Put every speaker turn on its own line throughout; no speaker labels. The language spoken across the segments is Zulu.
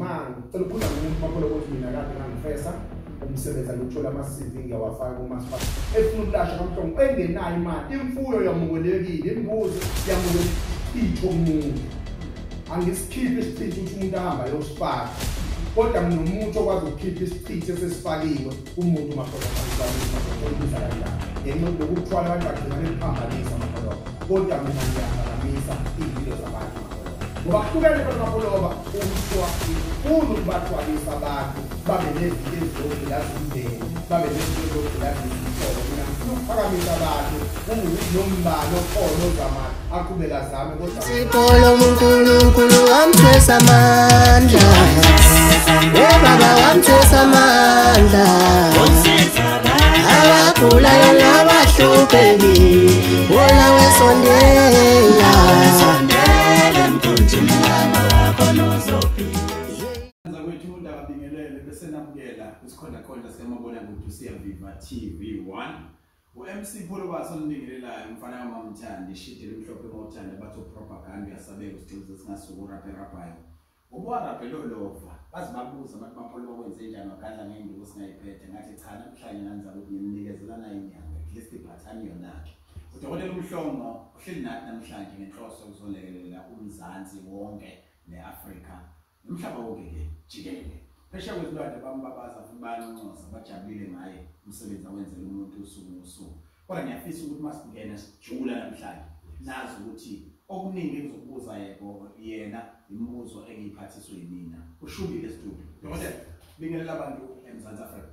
ma ngicela ukukhuluma nomuntu Mapholoba ukuthi mina kade ngangifesa umsebenzi ngokuthola ama-CV ngiyawafaka kumasipala efuna ukulasha kaMhlongo engenayo imali, imfuyo yamukelekile, imbuzi yamukelekile, umuntu angisikhiphi isichitho ukuthi umuntu ahamba ayosifaka, kodwa nginomuntu okwazi ukukhipha isichitho esesifakiwe umuntu Mapholoba ubiza kanjani ngenxa yokuthwala abantu bagcina bephambanisa Mapholoba, kodwa mina ngiyaphakamisa iy'mpilo zabantu Mapholoba ngoba kuhlukene phela Mapholoba ukuthiwa ufuna ukubathwalisa abantu babe nezinto ezizogqilaza umndeni, babe nezinto ezizogqilaza izihlobo. Mina ngifuna ukuphakamisa abantu kungunombani okhona ozamayo aqhubeka azame kodwa
Sipolo uNkulunkulu wamthwesa amandla, baba wamthwesa amandla, abagulayo nabahluphekile wona wesondela.
Zakwethu ndakabingelele bese namukela kwisikhondlakhondla sikamabonakude Siyaviva TV1. U-MC Pholoba sonibingelelayo, umfana kaMamthandi, ishidi elimhlophe mawuthanda bathi propaganda uyasabeka usixuze singasuku raperapayo. Ubuwaraphe lolova baze babuza abantu Mapholoba kwenze njani wagadla ngenduku singayiphethe, ngathi cha namhlanje nani zakuthi ngimnikezelana inyanga at least iphathani yona-ke. Udokotela uMhlongo uhleli nathi namhlanje ngenhloso yokuzolekelela uMzansi wonke ne-Afrika nomhlaba wonke-ke jikelele. Phesheya kwezilwandle bambabaza futhi bayanconcoza, bajabulile ngaye umsebenzi awenzela umuntu usuku ngosuku. Kodwa ngiyafisa ukuthi masingena sijula namhlanje nazi ukuthi okuningi engizokubuza yena imibuzo engiyiphathiswe yimina. Ushubile studio. Dokotela, bingelela abantu eMzansi Afrika.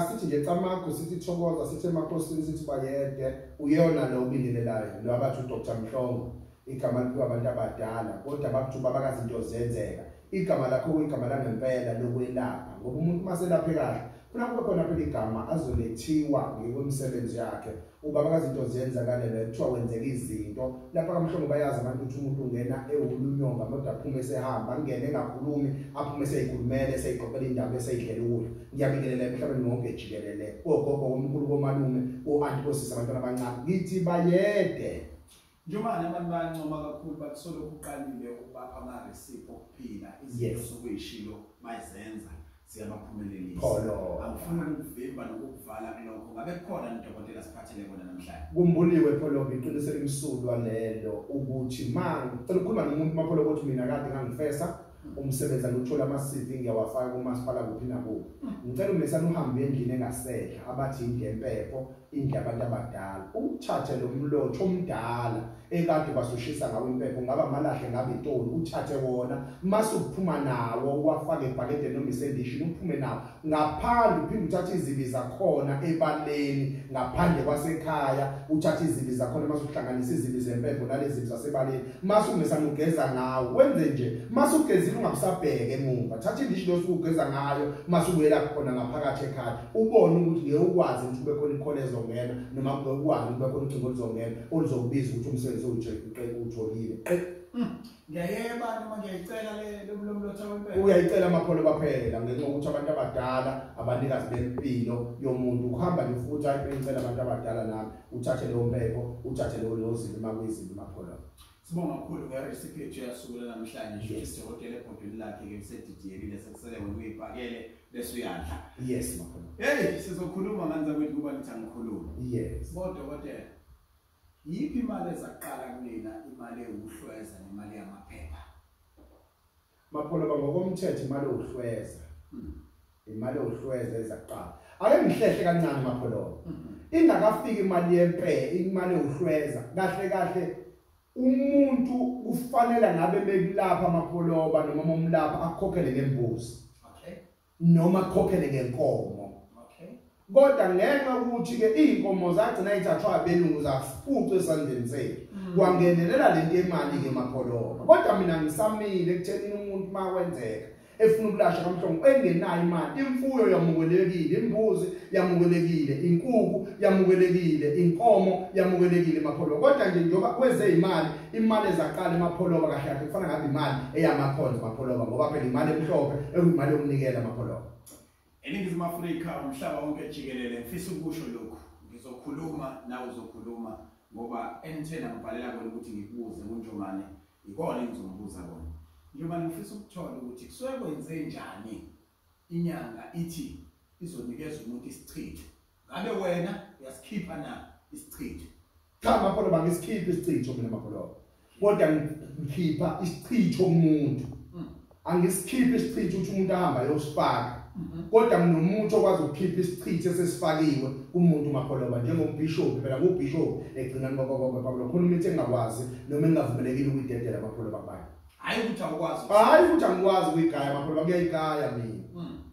Sithi nje Camagu, sithi Thokoza, sithi emakhosini, sithi bayede, uyona lo obingelelayo lo abathi uDr Mhlongo, igama liphiwa abantu abadala kodwa bakuthi ubabakazi into zenzeka. Igama lakho kuyigama langempela lokwelapha ngoba umuntu maselaphe kahle funa kube khona phela igama azolethiwa ngokwemisebenzi yakhe. Ubabakazi into zenzakalelo kuthiwa wenzeka izinto lapha kaMhlongo bayazi abantu ukuthi umuntu ungena ewulunyonga kodwa aphume esehamba, angene engakhulumi aphume eseyikhulumele eseyixoxela indaba eseyidlela ukudla. Ngiyabingelela emhlabeni wonke jikelele, ogogo, omkhulu, komalume, o-anti, osisi, abantwana abancane, ngithi bayede.
Njengoba abantu bayancoma kakhulu bathi solokhu uqalile ukubapha ama-recipe okuphila izinto sokuyishilo bayizenza ziyabaphumelelisa. Angifuni ukuvimba nokukuvala kulokho, ngabe kukhona nidokotela siphathele kona namhlanje?
Kumbuliwe Pholoba, iqiniso elimsulwa lelo ukuthi ma ngicela ukukhuluma nomuntu Mapholoba ukuthi mina kade ngangifesa umsebenzi ngokuthola ama-CV ngiyawafaka kumasipala kuphi nakuphi. Ngicela umesana uhambe endlini engasehla abathi indlu yempepho, indlu yabantu abadala, uthathe lo mlotho omdala ekade basushisa ngawo impepho, ngaba amalahle ngabe itoni, uthathe wona mase uphuma nawo uwafake ebhakedeni noma isendishini uphume nawo ngaphandle, uphinde uthathe izibi zakhona ebaleni ngaphandle kwasekhaya, uthathe izibi zakhona mase uhlanganisa izibi zempepho nalezi zibi zasebaleni mase umesana ugeza ngawo. Wenze nje mase ugezile ungabusabheke emuva, thatha indishi lo ugeza ngayo mase ubuyela khona ngaphakathi ekhaya, ubone ukuthi ngeke ukwazi ukuthi kube khona ikhole ezongena noma kube ukwazi kube khona ucingo oluzongena oluzokubiza ukuthi umsebenzi uwutholile.
Ngiyayeba noma ngiyayicela le mlotha wempepho?
Uyayicela Mapholoba phela ngenxa yokuthi abantu abadala abanikazi bempilo yomuntu. Ukuhamba nje futhi ayicela abantu abadala nami uthathe leyo mpepho, uthathe leyo zinto uma kuyizinto Mapholoba.
Sibonga kakhulu nge-recipe yethu yasukela namhlanje. Isidokotela ebhodweni lakhe-ke usedidiyelile, sekusele wena uyibhakele bese uyadla.
Yes Mapholoba.
Hey, sizokhuluma ngani zakwethu kuba nithi angikhuluma.
Yes.
Bodokotela, yiphi imali ezaqala kunina, imali ewuhlweza nemali yamaphepha?
Mapholoba ngokomthetho imali ewuhlweza. Imali ewuhlweza ezaqala. Ake ngihlehle kancane Mapholoba. Ingakafiki imali yempe, imali ewuhlweza. Kahle kahle umuntu kufanele ngabe bekulapha Mapholoba noma momlapha akukhokhele ngembuzi.
Okay.
Noma akukhokhele ngenkomo.
Okay.
Kodwa ngenxa ukuthi ke izinkomo zagcina ithathwa abelungu zafucwa esandleni sethu. Kwangenelela lento yemali ke Mapholoba. Kodwa mina ngisamile ekuthenini umuntu makwenzeka efuna ukulasha kaMhlongo engenayo imali, imfuyo yamukelekile, imbuzi yamukelekile, inkukhu yamukelekile, inkomo yamukelekile Mapholoba. Kodwa nje njengoba kweze imali, imali ezaqala Mapholoba kahle kahle kufana ngabe imali eyamakhonzo Mapholoba, ngoba phela imali emhlophe ekuyimali yokunikela Mapholoba.
eNingizimu Afrika umhlaba wonke jikelele ngifisa ukusho lokhu, ngizokhuluma nawe uzokhuluma ngoba enithena ngibhalela kona ukuthi ngikubuze kuNjomane, ikona engizombuza kona. Njengoba ngifisa ukuthola ukuthi kusuke kwenze njani inyanga ithi izonikeza umuntu isichitho. Ngabe wena uyasikhipha na isichitho?
Cha Mapholoba, ngisikhipha isichitho mina Mapholoba. Kodwa ngikhipha isichitho kumuntu. Angisikhiphi isichitho ukuthi umuntu ahamba ayosifaka. Kodwa nginomuntu okwazi ukukhipha isichitho esesifakiwe kumuntu Mapholoba, njengombishop. Phela ngubishop egcina ngoba Pablo khona imithi engakwazi noma engavumelekile ukuyidedela Mapholoba kubani.
Hayi ukuthi awukwazi.
Hayi ukuthi angikwazi ukuyigaya Mapholoba, ngiyayigaya mina.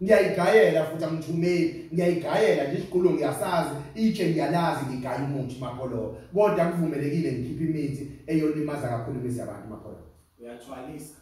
Ngiyayigayela futhi angithumeli, ngiyayigayela nje isiqulo ngiyasazi, itshe ngiyalazi, ngigaya umuthi Mapholoba. Kodwa kuvumelekile ngikhipha imithi eyolimaza kakhulu imizi yabantu Mapholoba.
Uyathwalisa?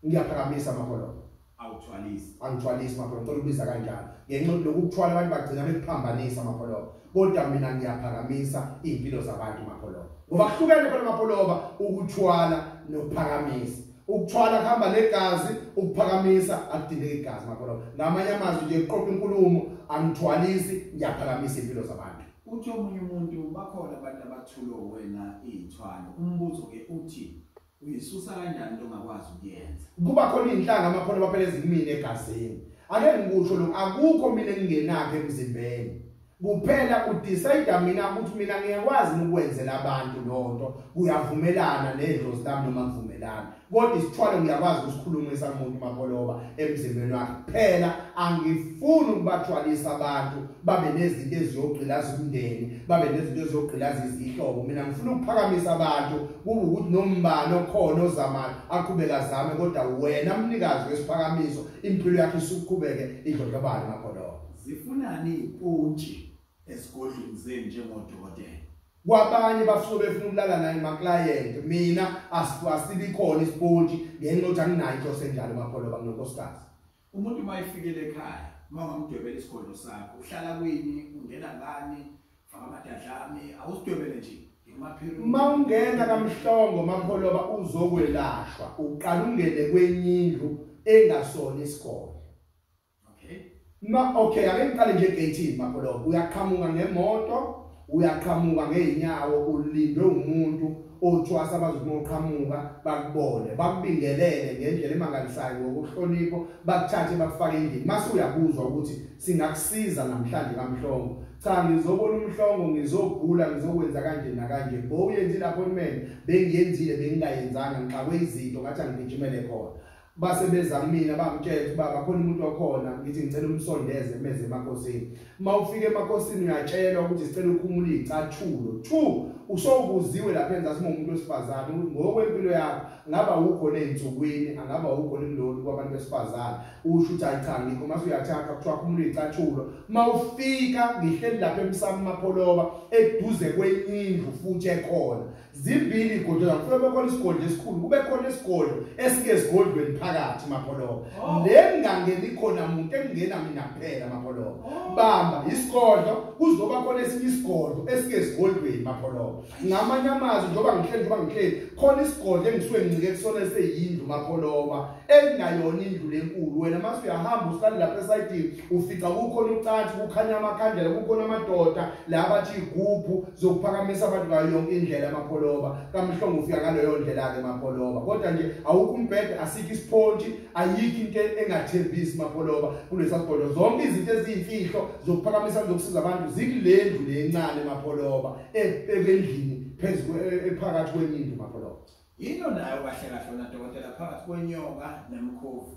Ngiyaphakamisa Mapholoba.
Awuthwalisi?
Angithwalisi Mapholoba, ngicela ukubiza kanjalo. Ngenxa lokuthwala abantu bagcina bekuphambanisa Mapholoba. Kodwa mina ngiyaphakamisa impilo zabantu Mapholoba. Ngoba kuhlukene phela Mapholoba ukuthwala nokuphakamisa. Ukuthwala kuhamba negazi, ukuphakamisa akudingeki igazi Mapholoba. Ngamanye amazwi nje kuqoqa inkulumo, angithwalisi, ngiyaphakamisa impilo zabantu.
Uthi omunye umuntu bakhona abantu abathulo wena iy'thwalo. Umbuzo ke uthi uyisusa kanjani into ongakwazi ukuyenza?
Kuba khona iy'nhlanga Mapholoba phela ezikumina egazini. Ake ngikusho lokhu, akukho mina engingenakho emzimbeni. Kuphela udecide mina ukuthi mina ngiyakwazi ukwenzela abantu lonto, kuyavumelana nedlozi lami noma kuvumelana. Kodwa isithwalo ngiyakwazi ukusikhulumisa umuntu Mapholoba emzimbeni wakhe. Kuphela angifuni ukubathwalisa abantu babe nezinto eziyogqilaza umndeni, babe nezinto eziyogqilaza izihlobo. Mina ngifuna ukuphakamisa abantu kube ukuthi nombani okhona ozamayo aqhubeka azame, kodwa wena mnikazi wesiphakamiso impilo yakho isuqhubeke idlondlobale Mapholoba.
Zifunani ipontshi esigodlweni zenu njengodokotela?
Kwabanye basuke befuna ukulala naye ama-client, mina asibi khona isipontshi ngenxa yokuthi anginayo inhloso enjalo Mapholoba, nginonkosikazi.
Umuntu uma efikele ekhaya, uma ungamdwebela isigodlo sakho, uhlala kwini, ungena ngani, faka amadadlami, awusidwebele nje
Uma ungena kaMhlongo Mapholoba uzokwelashwa, uqala ungene kwenye indlu engasona isikole. Ma okay, ake ngiqale nje egate Mapholoba. Uyaqhamuka ngemoto, uyaqhamuka ngeenyawo, ulindwe umuntu othwasa abazothi uqhamuka bakubone, bakubingelele ngendlela emangalisayo ngokuhlonipho, bakuthathe bakufake endlini. Mase uyabuzwa ukuthi singakusiza namhlanje kaMhlongo. Cha, ngizobona uMhlongo, ngizogula, ngizokwenza kanje nakanje. Bowuyenzile appointment, bengiyenzile bengingayenzanga, ngixakwe izinto ngathi angigijimele khona. Base beza kumina bangitshela ukuthi baba khona umuntu okhona, ngithi ngicela umsondeze meze emakhosini. Mawufika emakhosini uyatshelwa ukuthi sicela ukhumule izicathulo. 2 usowubuziwe lapha enzasi uma umuntu wesifazane ukuthi ngokwempilo yakho ngaba ukhona ezinsukwini, angaba ukhona kulolu kwabantu besifazane. Usho ukuthi hayi cha ngikho, mase uyathatha kuthiwa khumula izicathulo. Mawufika ngihleli lapha emsamo Mapholoba eduze kweindlu futhi ekhona. Zimbili igodlo, kufike bekhona isigodlo esikhulu, kube khona isigodlo esike esigodlweni phakathi Mapholoba. Le ngangeni khona umuntu engena mina kuphela Mapholoba. Bamba isigodlo, kuzoba khona esinye isigodlo esike esigodlweni Mapholoba. Ngamanye amazwi njengoba ngihleli khona isigodlo engisuke ngincike kusona eseyindlu Mapholoba, engayona indlu lenkulu. Wena mase uyahamba uhlale lapha esayidini ufica kukhona ucansi, kukhanya amakhandlela, kukhona amadoda la bathi igubhu zokuphakamisa abantu ngayo yonke indlela Mapholoba. KaMhlongo ufika ngaleyo ndlela ke Mapholoba. Kodwa nje awukho umbhede, asikho isipontshi, ayikho into engathembisi Mapholoba kulesa sigodlo. Zonke izinto eziyimfihlo zokuphakamisa zokusiza abantu zikulendlu lencane Mapholoba, ebendlini phezulu ephakathi kwenyindlu Mapholoba.
Yini nayo kahle kahle wena dokotela phakathi kwenyoka nemkhovu?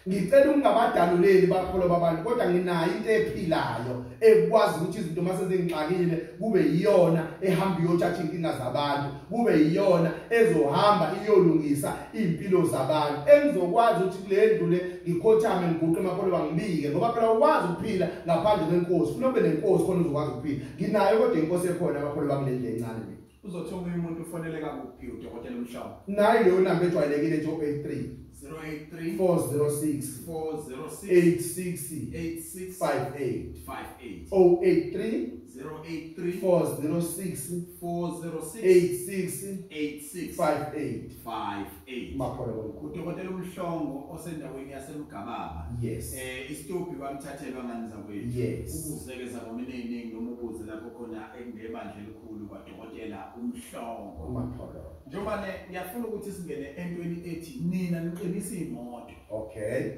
Ngicela ukungabadaluleli Mapholoba abantu, kodwa nginayo into ephilayo ekwazi ukuthi izinto mase zingixakile kube yiyona ehamba iyothatha inkinga zabantu, kube yiyona ezohamba iyolungisa impilo zabantu. Engizokwazi ukuthi kule ndlu le ngikhothame ngiguqe Mapholoba ngibike, ngoba phela ukwazi ukuphila ngaphandle kwenkosi, ufuna ube nenkosi khona uzokwazi ukuphila. Nginayo kodwa inkosi ekhona Mapholoba kule ndlu encane mina.
Uzothi omunye umuntu ufoneleka kuphi udokotela Mhlongo?
Nayi leyo namba ejwayelekile nje 083
083
406
406
86
86
58
58
083
083
406
406
86
86
58
58.
Mapholoba mkhulu.
Udokotela uMhlongo osendaweni yaseMgababa.
Yes.
Isitobhi kwamthathelwa ngani zakwethu.
Yes.
Ubuzeke zakomene eziningi noma ubuze lapho khona engebandla elikhulu kwaDokotela uMhlongo.
Mapholoba.
Njengoba ngiyafuna ukuthi singene entweni ethi nina niqinile. Iqinisa imoto.
Okay.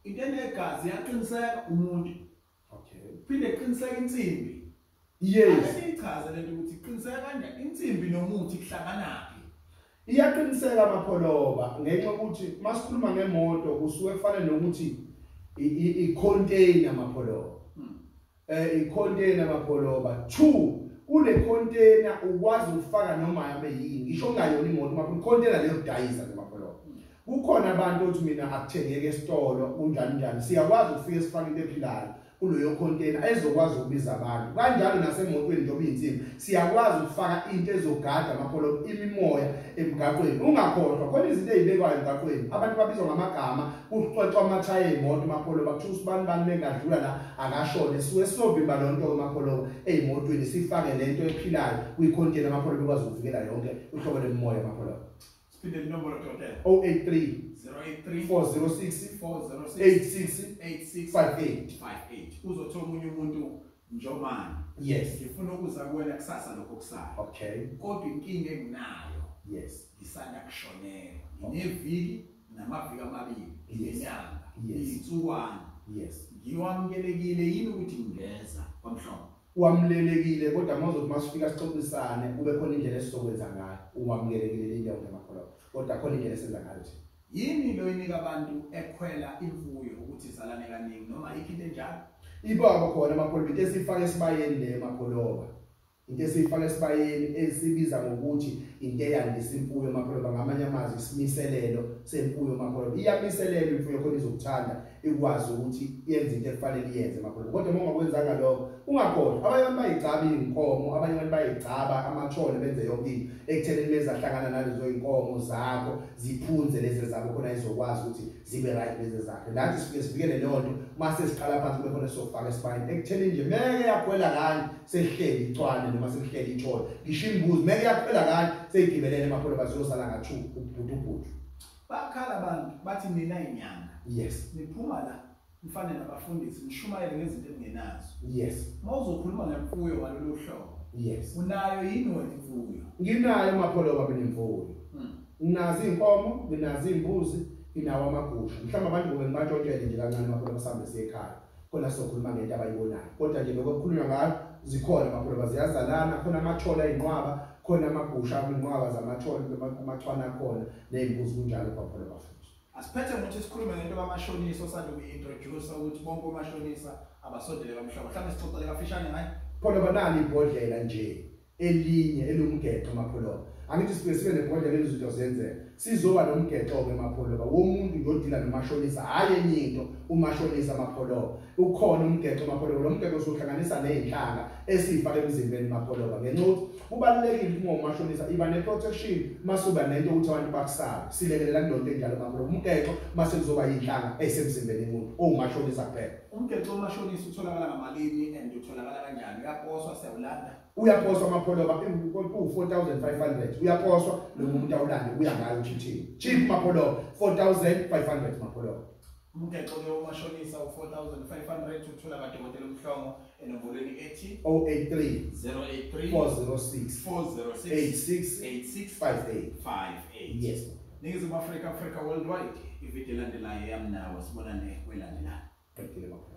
Into enegazi iyaqiniseka umuntu.
Okay.
Phinde iqiniseka insimbi.
Yes.
Asichaze lento ukuthi iqiniseka kanjani insimbi nomuthi kuhlanganaphi.
Iyaqiniseka Mapholoba ngenxa yokuthi masikhuluma ngemoto kusuke kufanele nokuthi i-container Mapholoba. I-container Mapholoba. 2 kule container ukwazi ukufaka noma yabe yini ngisho ungayona imoto mapho container leyo kudayiza nje Mapholoba. Kukhona abantu othi mina akuthengeke esitolo kunjani njani, siyakwazi ukufika sifake into ephilayo kuleyo container ezokwazi ukubiza abantu. Kanjalo nasemotweni njengoba insimbi siyakwazi ukufaka into ezogada Mapholoba imimoya emgaqweni. Ungakhohlwa khona izinto ezibekwayo emgaqweni, abantu babizwa ngamagama, kuxoxwa amathayi emoto Mapholoba, kuthiwa usibani bani mengadlula la akashone. Suke sizovimba lonto Mapholoba eyimotweni, sifake lento ephilayo kwi-container Mapholoba ikwazi ukuvikela yonke uhlobo lemimoya Mapholoba.
Siphinde inombolo dokotela.
083
083
406
406
86
86
58.
58. Uzothola omunye umuntu Njomane.
Yes.
Ngifuna ukuza kuwena kusasa lokho kusayo.
Okay.
Kodwa inkinga enginayo.
Yes.
Ngisanda kushonelwa. Ngineviki namaviki amabili.
Yes.
Inyanga.
Yes.
Insukwana.
Yes.
Ngiwamukelekile yini ukuthi ngingeza kwaMhlongo?
Wamlelekile kodwa mawuzothi masifika sixoxisane kube khona indlela esizokwenza ngayo. Uwamukelekile into Mapholoba. Kodwa khona indlela esenza ngayo nje.
Yini lo inika abantu ekhwela imfuyo ukuthi izalane kaningi noma ikho into enjalo?
Ibaba khona Mapholoba into esifaka esibayeni le Mapholoba. Into esifaka esibayeni esibiza ngokuthi into eyandisa imfuyo Mapholoba, ngamanye amazwi isimiselelo semfuyo Mapholoba. Iyamiselelo imfuyo khona izokuthanda ikwazi ukuthi yenze into ekufanele iyenze Mapholoba. Kodwa uma ungakwenzanga lokho ungakhohlwa, abanye abantu bayigcaba inkomo, abanye abantu bayigcaba amathole benze yonke into ekuthenini bezahlangana nalezo inkomo zakho ziphunze lezi zabo khona izokwazi ukuthi zibe right lezi zakhe. Nathi sifike sivikele leyo nto mase siqala phansi kube khona sokufaka esibayeni ekuthenini nje meke yakhwela kanye sehleli icwane noma sehleli ithole ngisho imbuzi meke yakhwela kanye seyigibelele Mapholoba ziyosala nga2 ubhudu.
Bakhala abantu bathi nina inyanga.
Yes.
Niphuma la nifane nabafundisi nishumayele ngezinto eningenazo.
Yes.
Mawuzokhuluma ngemfuyo ngalolu hlobo.
Yes.
Unayo yini wena imfuyo?
Nginayo Mapholoba mina imfuyo. Nginazo inkomo, nginazo imbuzi, nginawo amagusha. Mhlawumbe abantu ngobe ngibatshontshele nje kancane Mapholoba sambe siyekhaya. Khona sokhuluma ngento abayibonayo. Kodwa nje lokho kukhulunywa ngayo zikhona Mapholoba ziyazalana, khona amathola inqwaba, khona amagusha inqwaba zamathole amachwana khona nezimbuzi kunjalo Mapholoba futhi.
Asiphethe ngokuthi sikhulume ngento kamashonisa osanda ukuintroduce ukuthi bonke omashonisa abasondele kwaMhlongo. Mhlawumbe sixoxele kafishane ngayo.
Pholoba nali ibhodlela nje elinye elumgexo Mapholoba. Angithi sibuye sibe nebhodlela izinto zenzeka. Sizoba nomgexo ke Mapholoba womuntu nje odila nomashonisa, hayi enye into umashonisa Mapholoba. Ukhona umgexo Mapholoba, lo mgexo usuhlanganisa nezinhlanga esifaka emzimbeni Mapholoba. Ngenxa ukuthi kubalulekile uma umashonisa iba neprotection masuba nento ukuthi abantu bakusabe. Silekelela kulonto enjalo Mapholoba. Umgexo mase kuzoba inhlanga esemzimbeni umuntu owumashonisa kuphela.
Umgexo omashonisa utholakala ngamalini and utholakala kanjani? Uyaposwa siyawulanda.
Uyaposwa Mapholoba u4500. Uyaposwa lo muntu awulande uya ngayo uthini. Cheap Mapholoba 4500 Mapholoba.
Umgexo ke omashonisa u4500 uthola kadokotela uMhlongo enombolweni ethi
083
083
406
406
86
86
58.
58.
Yes.
Ningizimu Afrika, Africa worldwide. Ividiyo elandelayo yamnawo sibonane kwelandelayo.
Qedile Mapholoba.